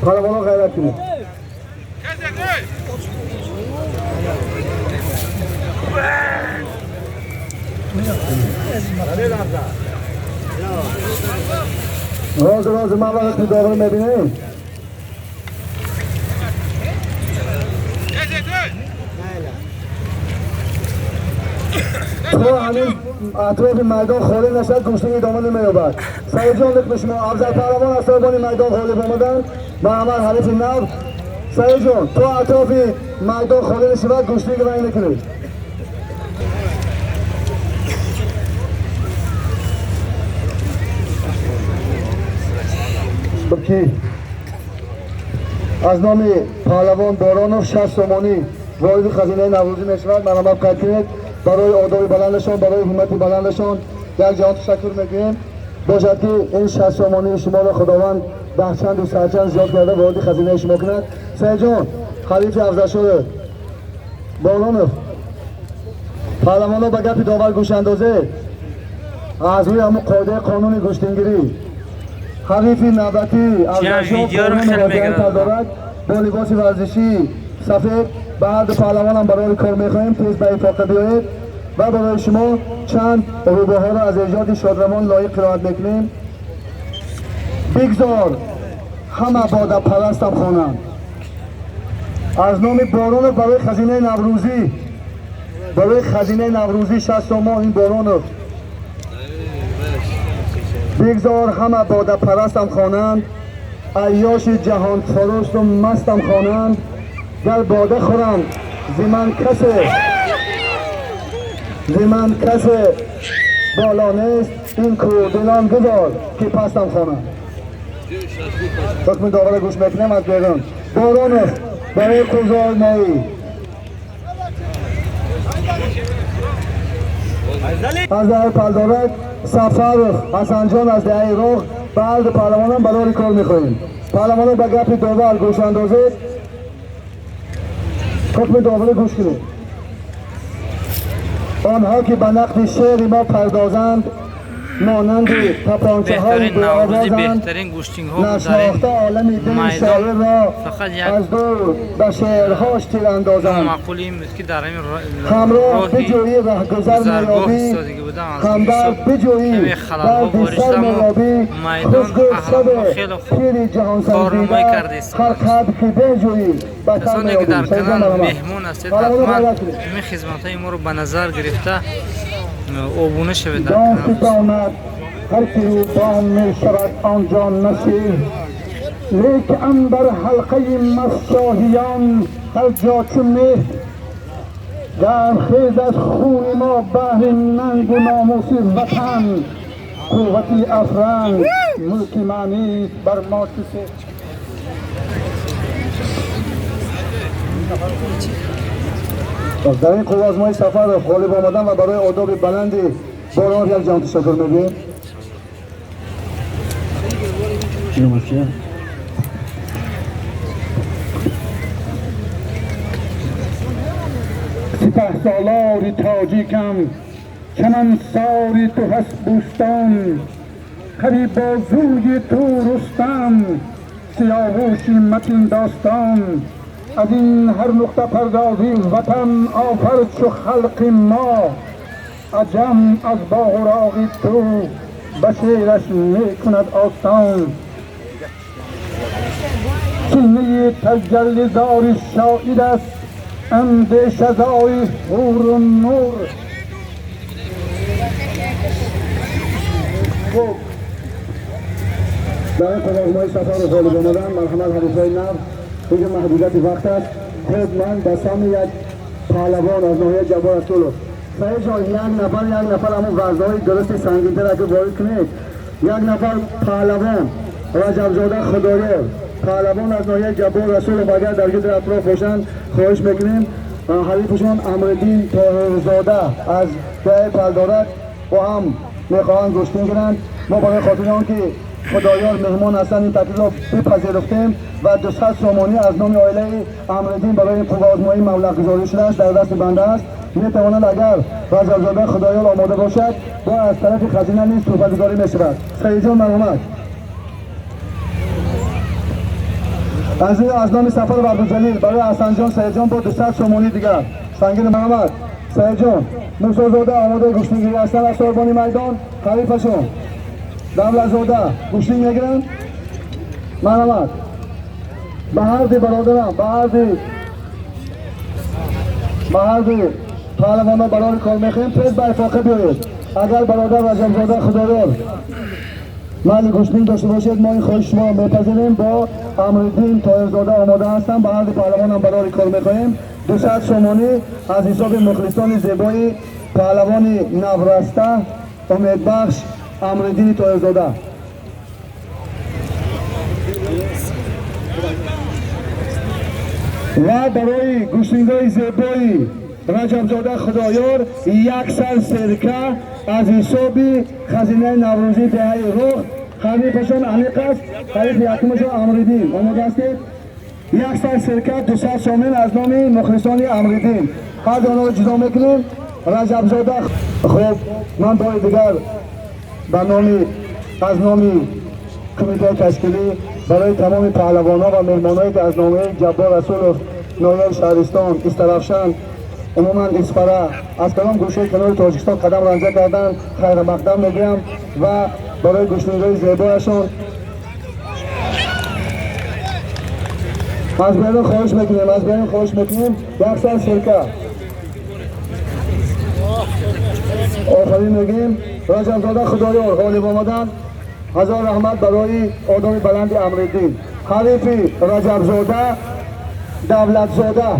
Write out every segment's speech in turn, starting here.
پهلوانا غیرت کنید. راز راز من وقتی داور میبینیم تو هنوز اطراف میدان خالی نشد گوشتی ادامه نمییابد. سعید جان به شما افضل پهلوان از صاحبان میدان غالب آمدند. محمد حریف نو. سعید جان تو اطراف میدان خالی نشود گوشتی گرایی نکنید. که از نام پهلوان بارانов 60 сомонӣ вориди хазинаи наврӯзӣ мешавад. Марҳамат қайд кунед. Барои одоби баландашон, барои ҳиммати баландашон як ҷаҳон ташаккур мегӯем. Бошад ки ин 60 сомонии шуморо Худованд даҳчанду садчанд зиёд карда вориди хазинаи шумо кунад. Саидҷон, ҳарифи афзалшоҳ Боронов, паҳлавонҳо ба гапи довар гӯш андозед. Аз рӯи ҳамун қоидаи қонуни гӯштингирӣ ҳарифи навбатӣ афзалшоҳ Боронов дорад бо либоси варзишӣ сафед. Ба ҳар ду паҳлавонам барои кор мехоҳем тез ба итоқа биёед ва барои шумо чанд рӯбоҳоро аз эҷоди шодравон лоиқ қироат мекунем. Бигзор ҳама бодапарастам хонанд. Аз номи Боронов барои хазинаи наврӯзӣ, барои хазинаи наврӯзӣ 60 сомон ин Боронов. Бигзор ҳама бодапарастам хонанд, айёши ҷаҳонфурӯшту мастам хонанд. Гар бода хӯрам зи ман касе بالا نیست، این کودلان گذار که پستم خوانند. حکم داور گوش میکنم از بیرون. بارانов برای قوزآزمایی از دهه پلدارک، سفرов حسنجان از دهه روغ. به هر دو پهلوانان برای کار میخواهیم. پهلوانان به گپ داور گوش اندازید. حکم داور گوش کنید. آنها که به نقد شعر ما پردازند مانند تپانچه‌های بی‌آوازند، نشناخته عالم دل شاعر را از دور به شعرهاش تیر اندازند. همراه بجویی رهگذر می‌یابی، همدرد بجویی درد سر می‌یابی. خوش گفت شب پیر جهان سنجیده، هر قدر که بجویی بهتر کسانی که در می‌یابی. канал меҳмон ҳастед, ҳатман ҳамин хизматҳои моро ба назар гирифта обуна шавед дар دان канал. که داند هر کی رو می شود آنجا نصیب، لیک اندر حلقه مساهیان هر جا چو مه. گرم خیز از خون ما بهر ننگ و ناموس وطن، قوتی افرنگ ملک معنی بر ما چو. در این قوه‌آزمایی سفر غالب آمدن و برای آداب بلند باران یک جهان تشکر میگوییم. سپه سالار تاجیکم، چنان ساری تو هست بوستان، قوی بازوی تو رستم، سیاووشی متین داستان. از این هر نقطه پردازی وطن آفرد چو خلق ما، عجم از باغ و راغ تو به شعرش می کند آستان. سینه تجلی زار شاعر است، اندیشه زای حور و نور. خب در این قوه‌آزمایی سفر غالب آمدن. مرحمت حریفای نو، دیگه محدودیت وقت است. خب من به سم یک پهلوان از ناحیه جبار رسولов. سعید جان، یک نفر همون وزنهای درست سنگین‌تر اگه وارد کنید. یک نفر پهلوان رجبزاده خدایه، پهلوان از ناحیه جبار رسولов اگر در گرد اطراف باشند خواهش میکنیم. حریفشون امردین طاهرزاده از دهه پلدارک با هم میخواهند گشتین کنند. ما برای خاطر آن که Худоёр меҳмон ҳастанд, ин таклифро бипазируфтем ва 200 сомонӣ аз номи оилаи Амриддин барои ин қувваозмоӣ маблағгузорӣ шудааст, дар дасти банда аст. Метавонад агар Раҷабзода Худоёр омода бошад, бо аз тарафи хазина низ туҳфагузорӣ мешавад. Саидҷон, марҳамат. Аз номи Сафаров Абдуҷалил барои Ҳасанҷон Саидҷон бо 200 сомонӣ дигар. Сангин, марҳамат. Саидҷон Мусозода омодаи гӯштингирӣ ҳастанд аз соҳибони майдон. Ҳарифашон Давлатзода гӯштин мегиранд. Марҳамат. Ба ҳарди бародарам, ба ҳарди паҳлавонҳо барори кор мехоҳем, тез ба ифоқа биёед. Агар бародар Раҷабзода Худоёр майли гӯштин дошта бошед, мо ин хоҳиши шуморо мепазирем. Бо Амриддин Тоҳирзода омода ҳастам, ба ҳарди паҳлавонам барори кор мехоҳем. 200 сомонӣ аз ҳисоби мухлисони зебои паҳлавони навраста умедбахш Амриддини Тоҳирзода. Ва барои гӯштингоҳи зебои Раҷабзода Худоёр як сар серка аз ҳисоби хазинаи наврӯзии деҳаи Рух. Ҳарифашон аниқ аст, ҳарифи якумашон Амриддин. Омода ҳастед? Як сар серка 200 сомон аз номи мухлисони Амриддин. Ҳар онҳоро ҷудо мекунем. Раҷабзода. Хуб, ман бори дигар ба номи аз номи кумитаи ташкилӣ барои тамоми паҳлавонҳо ва меҳмонҳое ки аз ноҳияи Ҷаббор Расулов, ноҳияи Шаҳристон, Истарафшан, умуман Исфара, аз кадом гӯшаи канори Тоҷикистон қадам ранҷа карданд, хайрмақдам мегӯям ва барои гӯштингоҳи зебояшон аз берун хоҳиш мекунем, аз берун хоҳиш мекунем як сар серка. Офарин мегӯем. Раҷабзода Худоёр ғолиб омаданд. Ҳазор раҳмат барои одами баланди Амриддин. Ҳарифи Раҷабзода Давлатзода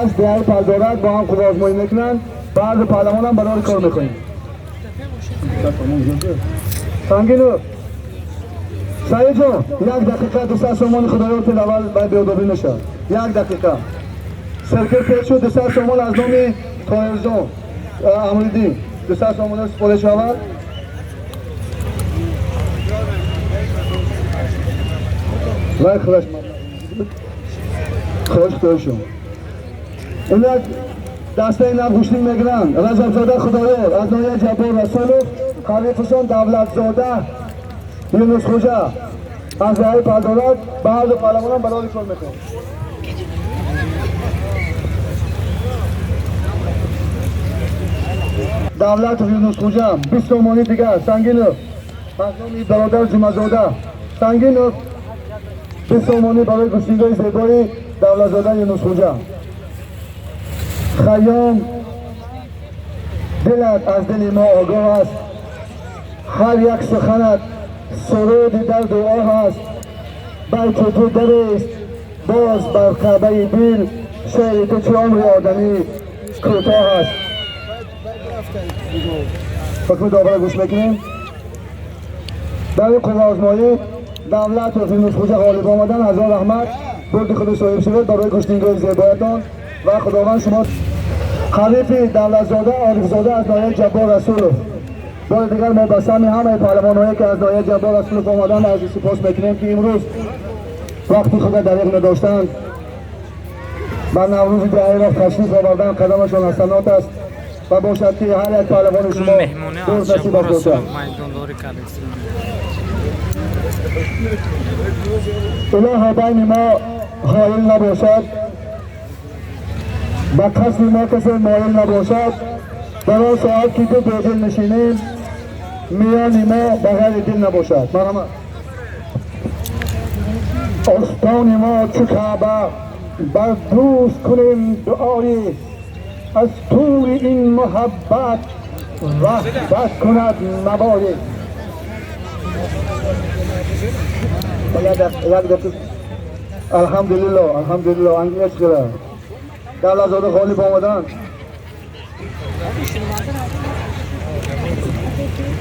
аз деҳаи Палдорак бо ҳам қувваозмоӣ мекунанд. Баъзе паҳлавонам барори кор мекунем. Сангину Саидҷон, як дақиқа 200 сомони Худоёр тед, аввал бай беодобӣ мешавад. Як дақиқа. Серке пеш шуд, 200 сомон аз номи Тоҳирҷон Амриддин. 200 сомон супорида шавад. Вай худаш хоҳиш худоишон. Инак дастаи нав гӯштин мегиранд. Раҷабзода Худоёр аз ноҳияи Ҷаббор Расулов, ҳарифашон Давлатзода Юнусхӯҷа аз деҳаи Палдорак. Ба ҳарду паҳлавонам барори кор мекунем. Давлатов Юнусхӯҷа 20 сомонӣ дигар. Сангинов аз номи бародар Ҷумазода. Сангинов 20 сомонӣ барои гӯштингоҳи зебои Давлатзода Юнусхӯҷа. Хайём дилат аз дили мо огоҳ аст, ҳар як суханат суруди дарду оҳ аст. Байти ту дарест боз бар каъбаи дил, шеъри ту чӣ умри одамӣ кӯтоҳ аст. Ҳукми довара гӯш мекунем. Дар ин қувваозмоӣ Давлатов Юнусхӯҷа ғолиб омаданд. Ҳазор раҳмат, бурди худи соҳиб шудед барои гӯштингоҳи зебоятон ва Худованд шумо. Ҳарифи Давлатзода Орифзода аз ноҳияи Ҷаббор Расулов. Бори дигар мо ба сами ҳамаи паҳлавонҳое ки аз ноҳияи Ҷаббор Расулов омаданд арзи сипос мекунем, ки имрӯз вақти худа дариқ надоштанд, ба Наврӯзи деҳаи Роҳ ташриф оварданд. Қадамашон ҳасанот аст ва бошад ки ҳар як паҳлавони шумо бурд насибаш бошад. Илоҳо байни мо хоил набошад, ба қасди мо касе моил набошад. Дар он соат ки ду бедил нишинем, миёни мо ба ғайри дил набошад. Марҳамат. Остони мо чу Каъба бар дӯст кунем дуои, аз тӯри ин муҳаббат ваҳдат кунад мабои. Як дақиқа. Алҳамдулилло, алҳамдулилло, ангез кира. Давлатзода ғолиб омаданд.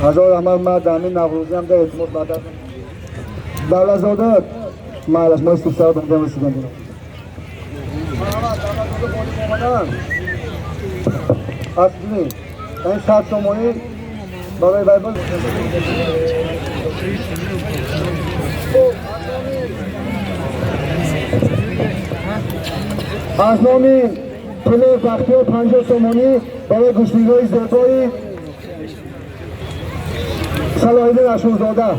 Ҳазор раҳмат, ман дар ҳамин наврӯзӣ ҳам дар эътимод баъд Давлатзода майлаш мо истифсар додем расидем. Давлатзода ғолиб омаданд. Аз бинед, ин 100 сомонӣ барои вай буд. Аз номи Пуле Бахтиёр 50 сомонӣ барои гӯштингоҳи зебои Салоҳиддин Ашурзода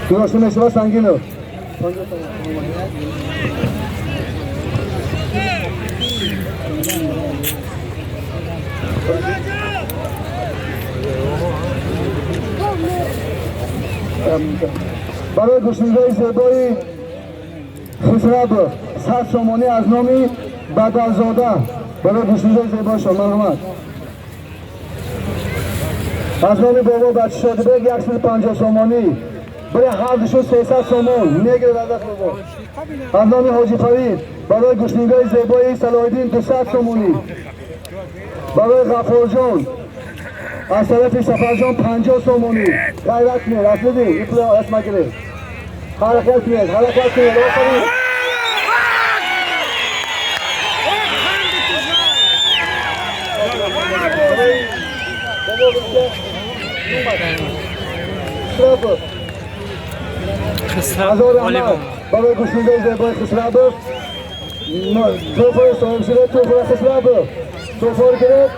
гузошта мешавад. Сангинов барои гӯштингоҳи зебои Хисрабов 100 сомонӣ аз номи Бадалзода барои гӯштингоҳи зебоашон марҳамат. Аз номи бобо бачи Шодибек 150 сомонӣ барои ҳардушон 300 сомон мегирад аз даст бобо. Аз номи Ҳоҷи Фарид барои гӯштингоҳи зебои Салоҳиддин 200 сомонӣ, барои Ғаффорҷон аз тарафи Сафарҷон 50 сомонӣ. Ғайрат кунед, аслидин ин пула аст магиред. Ҳаракат кунед, ҳаракат кунед. Офарин. Хисрав ғолиб. Барои гӯштингоҳи зебои Хисрабов тӯҳфаи соҳиб шуда, тӯҳфаи Хисрабов тӯҳфаро гирифт.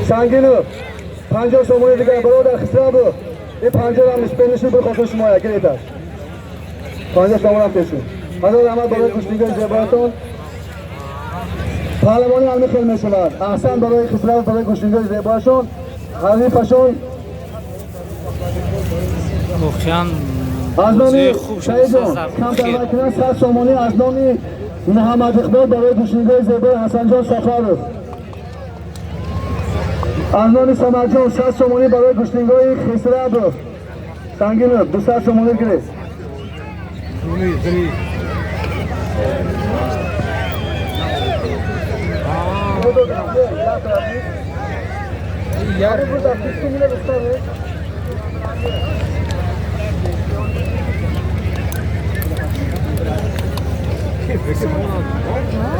Сангинов 50 сомонӣ дигар бародар Хисрабов, ин 50 ҳам пениши бихости шумоя гирифташ. 50 сомон ҳам пешин. Ҳазор раҳмат барои гӯштингоҳи зебоятон. Паҳлавонӣ ҳам хел мешавад. Аҳсан барои Хисрабов барои гӯштингоҳи зебояшон, ҳарифашон. Воқеан аз номи хуб Саидҷон камтар накунанд 100 сомонӣ аз номи Муҳаммад Иқбол барои гӯштингоҳи зебои Ҳасанҷон Сафаров. Аз номи Самадҷон 100 сомонӣ барои гӯштингоҳи Хисрабов. Сангинов 200 сомонӣ гирифт.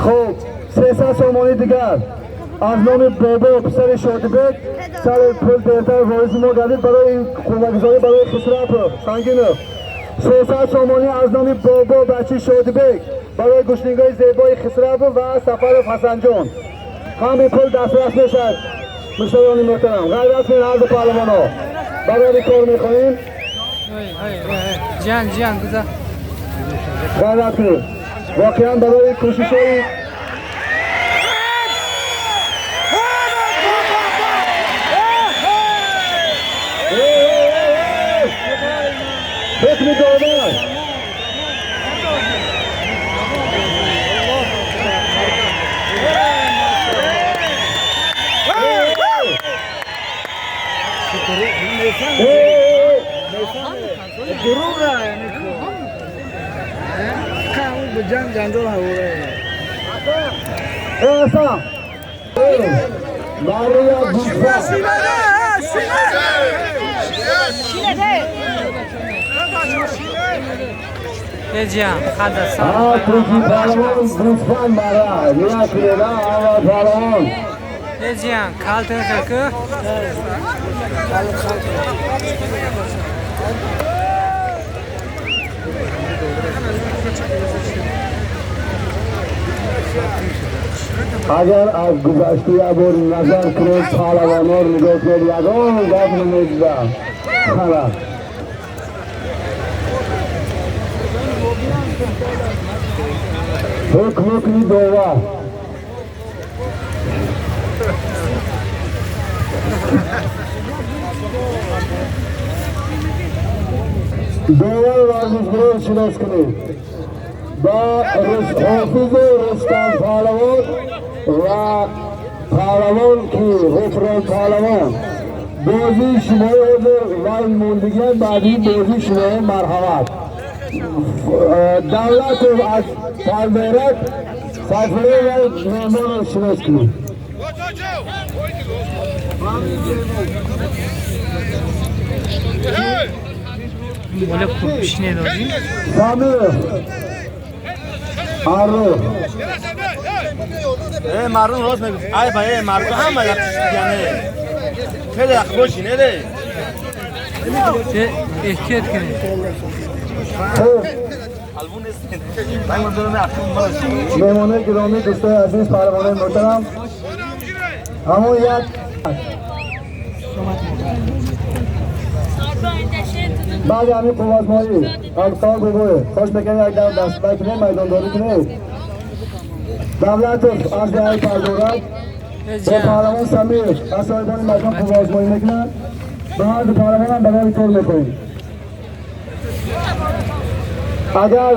Хуб, 300 сомонӣ дигар аз номи бобо писари Шодибек сари пул дертар воризи мо гардид барои қуввагузорӣ барои Хисрапов Сангинов. 300 сомонӣ аз номи бобо бачи Шодибек барои гӯштингоҳи зебои Хисрапов ва Сафаров Ҳасанҷон. Ҳамин пул дастрас мешавад. Муштариёни муҳтарам, ғайрат кунед ҳар ду паҳлавонҳо. Барои кор мехоҳем. Ҷан ҷан гуза. Ғайрат кунед. Воқеан барои кӯшишҳои ҳукми довар اگر از گذشته یک بار نظر کنید پهلوان‌ها رو نگاه کنید یگان گپ نمی‌زدن. خلاص حکم حکمی دوه دوه ورزشگران شناس کنید با حافظ رستم پهلوان و پهلوان که غفران پهلوان بازی شما و موندگی بعدی بازی شما مرحمت دولت از پالدارک سفره و مهمان رو شناس کنید. سامیر آرو مردم راست میگفت ای بای مردم همه یعنی خیلی خوشی نه احتیاط کنید. خب Меҳмонои гиромӣ, дӯстои азиз, паҳлавонои муҳтарам, ҳамон як баъди ҳамин қуввазмоӣ Абдуқаҳор бобоев хош мекунем як дав дастбай кунем, майдондорӣ кунем. Давлатов аз деҳаи Пардорак бо паҳлавон Самир аз соҳибони майдон қувваозмоӣ мекунанд. Ба ҳар ду паҳлавонам барои кор мекунем. Агар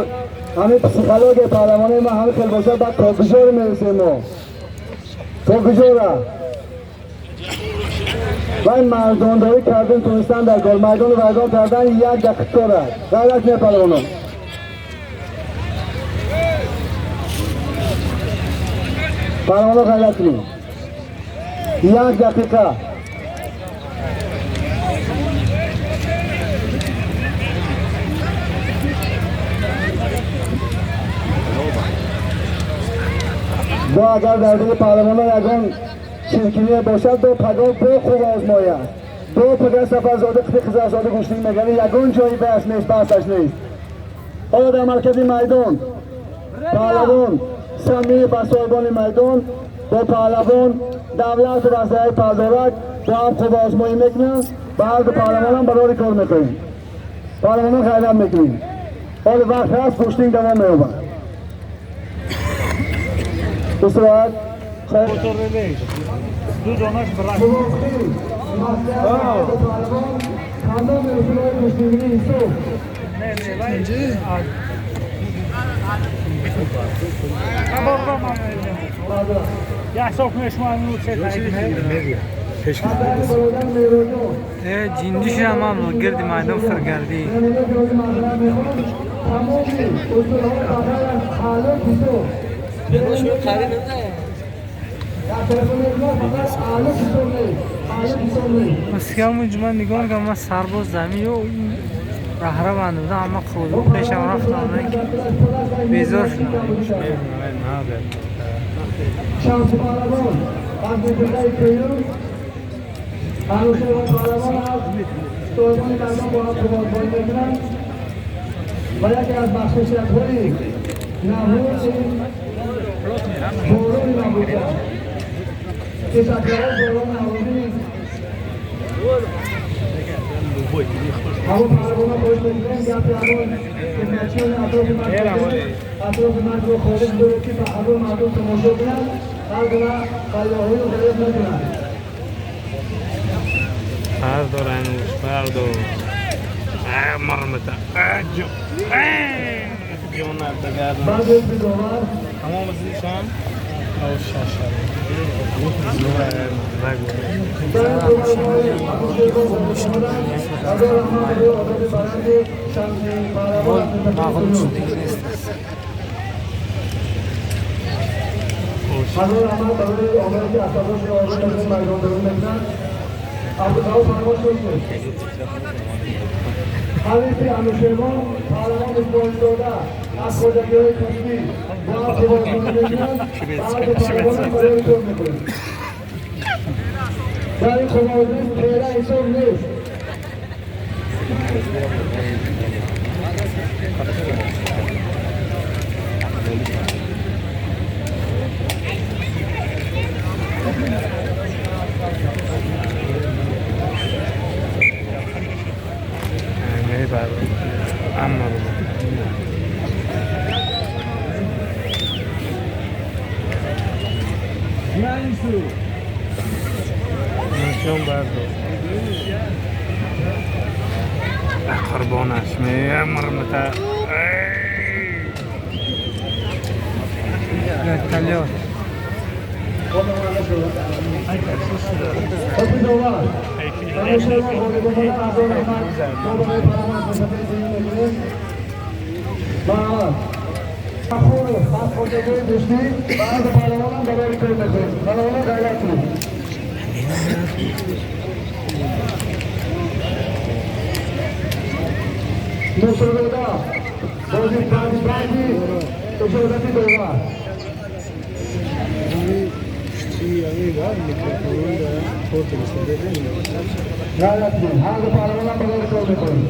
ҳамин психологияи паҳлавонаи ма ҳамин хел бошад, баъд то куҷоро мерасем мо? То куҷора? Вай мардондорӣ кардем, тунистан дар гол майдону вайрон кардан як дақиқа дорад. Ғайрат не паҳлавонон. Паҳлавонон ғайрат кунем. Як дақиқа. Бо агар дар дили паҳлавонон ягон чиркиние бошад, бо пагоҳ бо хуб озмояд. Бо пагоҳ Сафарзода қити Хизрзода гӯштин мегардад, ягон ҷои баҳс нест, баҳсаш нест. Ҳоло дар маркази майдон паҳлавон Самир ба соҳибони майдон бо паҳлавон Давлат ва Зайи Пардорак бо ҳам хуб озмоӣ мекунанд. Ба ҳар ду паҳлавонам барори кор мекунем. Паҳлавонон ғайрат мекунем. Ҳоло вақт ҳаст, гӯштин давом меёбад. Истироҳат. Ду донаш брак. Тамоми усулҳои гӯштингирӣ ҳисоб. Ҷиндишам ман гирди майдон фиргардӣ. Маскав ман нигоҳ кардам, ман сарбоз замин ё раҳра банда будам, ама қӯлу пешам рафтам, ки безор шудам. Шамси паҳлавон аз минтақаи Кӯюм, Анӯшервон паҳлавон аз соҳибони майдон бо ҳам қувватбоӣ мекунанд ва яке аз бахшишиятҳои Наврӯз ин борони Наврӯз аст. Ки шаклҳои борони Наврӯзӣ низ ҳамон паҳлавонҳо хоҳиш мекунем, гапи ҳамон хизматчиёни атрофи марзро хориҷ доред, ки ба ҳазор мардум тамошо кунанд, ҳар гуна қаллоҳию ғайрат накунанд. بردار انوش، بردار. مرمته. جان بگردم. بعد از داور تمام زیشان او شش. هزار رحمت برای آقایی که عصباش رو آروم می‌کنه، مردم درون می‌کنن. عبدالقهار فرماش شد. حریفی انوشیروان پهلوان اسماعیل‌زاده از خواجگی‌های کشتی با هم قوازمانی می‌کنند. بعد پهلوان برای کار می‌کنیم. در این قوازی تیره حساب نیست. قربانش مرمته. مسابقه بازی بعدی اجازتی دوبار غلط هر دو پهلوان هم برای کار میکنیم.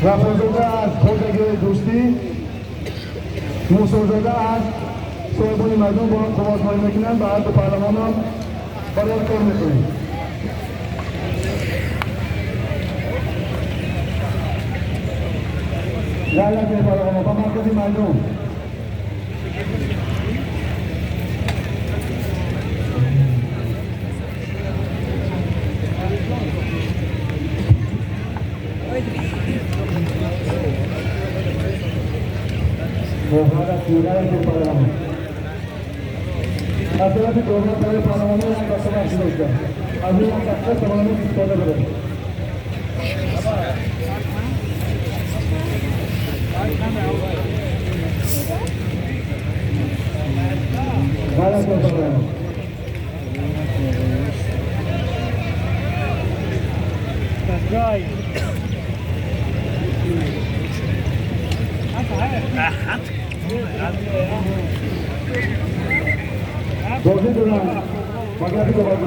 Ғафурзода аз хоҷагиҳои дӯстӣ, Мусозода аз соҳибони майдон бо қувватмоӣ мекунанд. Ба ҳарду паҳлавонам барои кор мекунем. Лайлакои паҳлавонон ба маркази майдон. Аз тарафи довар барои паҳлавонон як дақиқа бахшида шуда. Аз ин як дақиқа тавонанд истифода баред. Лайлакои паҳлавонон. Бозӣ доранд. Магар